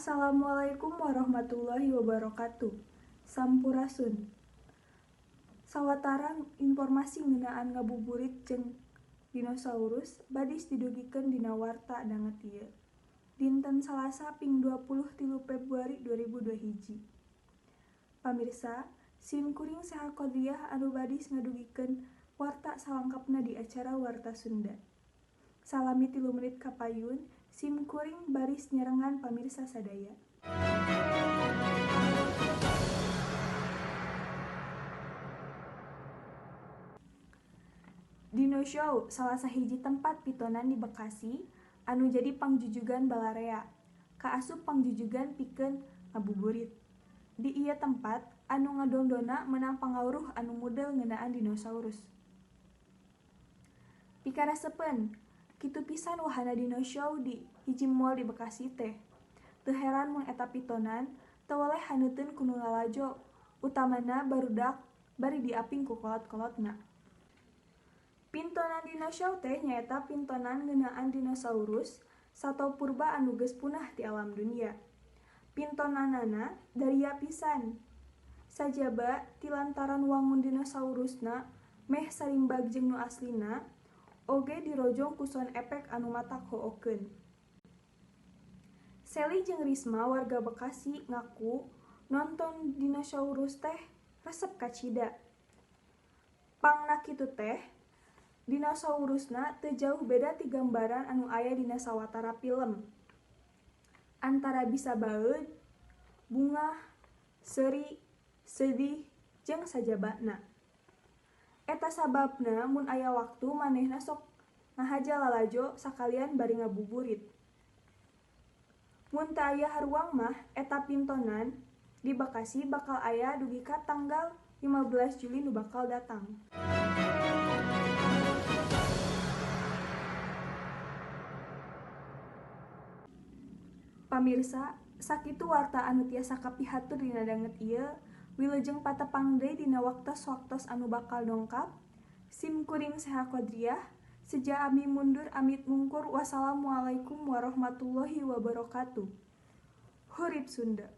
Assalamualaikum warahmatullahi wabarakatuh. Sampurasun. Sawatara informasi ngeunaan ngabuburit jeung dinosaurus badis didugikeun dina warta danget ieu. Dinten Salasa ping 23 Februari 2021. Pamirsa, sim kuring saha Qodriah anu badis ngadugikeun warta salengkapna di acara Warta Sunda. Salami 3 menit kapayun, sim kuring baris nyarengan pamirsa sadaya. Dino Show salah sahiji tempat pitonan di Bekasi anu jadi pangjujugan balarea, kaasup pangjujugan pikeun ngabuburit. Di ieu tempat anu ngadongdona meunang pangawruh anu mudel ngeunaan dinosaurus. Pikaresepeun, kitu pisan wahana Dino Show di hiji mall di Bekasi teh. Teu heran mun eta pitonan teu weleh haneuteun ku nu lalajo, utamana barudak bari diaping ku kolot-kolotna. Pintonan Dino Show teh nyaeta pintonan ngeunaan dinosaurus sato purba anu geus punah ti alam dunia. Pintonanana daria pisan. Sajaba ti lantaran wangun dinosaurusna meh sarimbag jeung nu aslina, oge dirojong ku sound effect anu matak hookeun. Seli jeung Risma warga Bekasi ngaku nonton dinosaurus teh resep kacida. Pangna kitu teh, dinosaurusna teu jauh beda ti gambaran anu aya dina sawatara pilem. Antara bisa baeud, bungah, seuri, sedih, jeung sajabana. Eta sababna mun aya waktu manehna sok ngahaja lalajo sakalian bari ngabuburit. Mun teu aya haruang mah eta pintonan di Bekasi bakal aya dugi ka tanggal 15 Juli nu bakal datang. Pamirsa, sakitu warta anu tiasa kapihatur dina danget ieu, wilujeng patepang deui dina waktos-waktos anu bakal dongkap. Sim kuring seha Qodriah, seja ami mundur amit mungkur. Wassalamualaikum warahmatullahi wabarakatuh. Hurip Sunda.